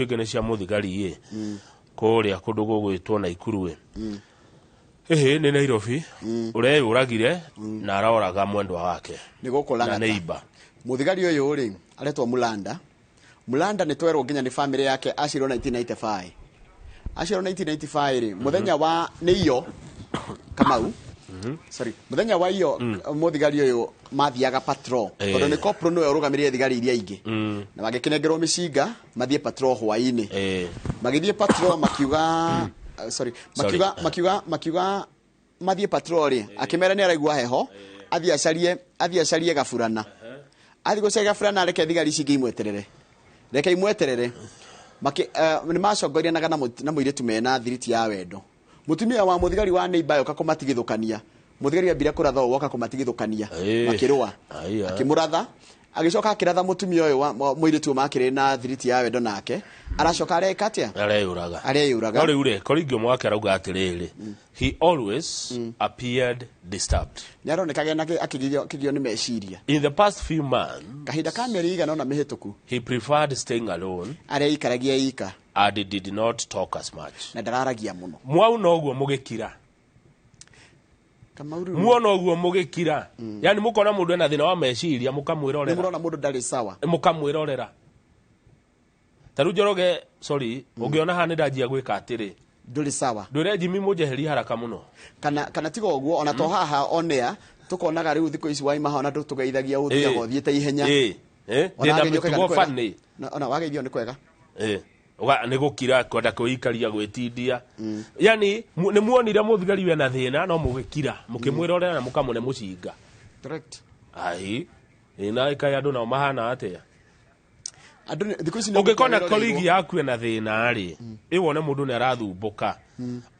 Ingĩ nĩ cia mũthigari ĩ kũrĩa kũndũ gũgwĩtwo Naikuru ĩ, ĩhĩ nĩ Nairobi, ũreyũragire na aroraga mwendwa wake nĩ gũkũ na Lang'ata. neighbor. Mũthigari ũyũ rĩ, aretwo Mulanda. Mulanda nĩ twerwo nginya nĩ famĩlĩ yake aciarwo 1995. Aciarwo 1995 rĩ, mũthenya wa nĩ iyo Kamau, sorry, mũthenya wa iyo mũthigari ũyũ mathiaga patrol, tondũ nĩ corporal, nĩwe ũrũgamĩrĩire thigari iria ingĩ, na magĩkĩnengerwo mĩcinga mathiĩ patrol hwaĩ-inĩ. Magĩthiĩ patrol makiuga, sorry, makiuga makiuga mathiĩ patrol rĩ, akĩmera nĩ araigua heho, athiĩ acarie gaburana. Athiĩ gũcaria gaburana, reke thigari ici ingĩ imweterere, reke imweterere. Nĩ macongoiranaga na mũirĩtu mena thiriti ya wendo. Mũtumia wa mũthigari wa neighbor yoka kũmatigithũkania. Mũthigari ambire kũratha ũũ, woka kũmatigithũkania, makĩrũa. Aiya. Akĩmũratha, agĩcoka akĩratha mũtumia ũyũ wa mũirĩtu ũyũ makĩrĩ na thiriti ya wendo nake. Aracoka areka atĩa? Areyũraga. Areyũraga. No rĩu rĩ, koringio mwake arauga atĩrĩrĩ, he always appeared disturbed. Nĩ aronekaga ena akĩgio nĩ meciria. In the past few months, kahinda ka mĩeri igana ũna mĩhĩtũku, he preferred staying alone areikaragia ika and did not talk as much. Na ndararagia mũno. Mwauna ũguo mũgĩkira. Kamau, rĩu Muona ũguo mũgĩkira, yani mũkona mũndũ ena thĩna wa meciria nĩ mũkamwĩrorera. Mũrona mũndũ ndarĩ sawa. Mũkamwĩrorera. Ta rĩu Njoroge, sorry, ũngĩona haha nĩ ndanjia gwĩka atĩrĩ, ndũrĩ sawa, ndwĩre Jimmy mũnjeherie haraka mũno. Kana tiga ũguo, ona to haha onea tũkonaga rĩu thikũ ici waima haha ona ndũtũgeithagia, ũthiaga ũthiĩte ihenya. Ona Ndĩna wageithio ũkaiga mĩtugo nĩ kwega. funny. Ona wageithio nĩ kwega. Nĩ gũkira, kwenda kwĩikaria, gwĩtindia. Yani nĩ muonire mũthigari wena thĩna no mũgĩkira, mũkĩmwĩrorera na mũkamũne mũcinga. Ai, ĩna ĩkaĩ andũ nao mahana atĩa? Andũ thikũ ici nĩ Ũngĩkona ũgũkorwo colleague yaku ena thĩna rĩ, ĩ wone mũndũ nĩ arathumbũka,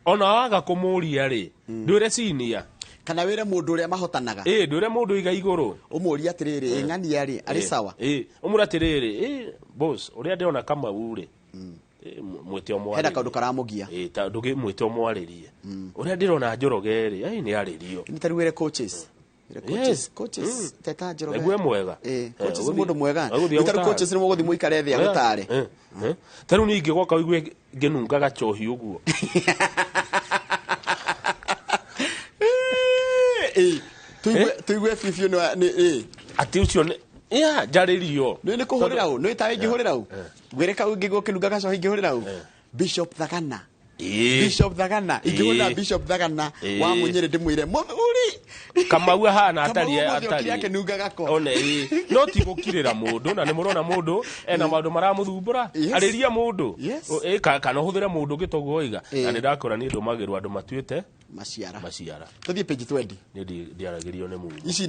ona waga kũmũria rĩ, ndwĩre senior. Kana wĩre mũndũ ũrĩa mahotanaga. Ĩ, ndwĩre mũndũ iga igũrũ. Ũmũrie atĩrĩrĩ, ĩ ng'ania rĩ, arĩ sawa? Ĩ, ũmũre atĩrĩrĩ, ĩ boss, ũrĩa ndĩrona Kamau rĩ, ĩ, mwĩte ũmwarĩrie. Hena kaũndũ karamũgia. Ĩ, ta ndũgĩmwĩte ũmwarĩrie. Ũrĩa ndĩrona Njoroge rĩ, ai nĩ arĩrio. Nĩ ta rĩu wĩre coaches. Wĩre coaches, coaches teta Njoroge. Nĩguo mwega. Coaches nĩ mũndũ mwega. Egũthiĩ Nĩ ta rĩu agũtare. coaches nĩ mũgũthiĩ mũikare thĩ agũtare. Ta rĩu niĩ ingĩgoka ũigue ngĩnunga gacohi ũguo. Ĩ, tũigue biũ biũ nĩ ĩ. Atĩ ũcio nĩ ya njarĩrio. Nĩ kũhũrĩra ũ, nĩ ta ingĩhũrĩra ũ, ngwĩre kau ingĩgwo kĩnunga gacohi ingĩhũrĩra ũ, Bishop Thagana. Bishop Thagana ingĩhũrĩra. Bishop Thagana wa Mũnyĩrĩ, ndĩmwĩre mũthuri Kamau ahana Kamau atariĩ ũmũthĩ okire atariĩ. akĩnunga gako. One ĩ, no ti gũkirĩra mũndũ na nĩ mũrona mũndũ ena maũndũ maramũthumbũra. Arĩria mũndũ. Ĩ, kana ũhũthĩre mũndũ ũngĩ toguo oiga. Na nĩ ndakora niĩ ndũmagĩrwo andũ matuĩte maciara. Maciara. Tũthiĩ page 20. Niĩ ndiaragĩrio nĩ mũndũ. Ici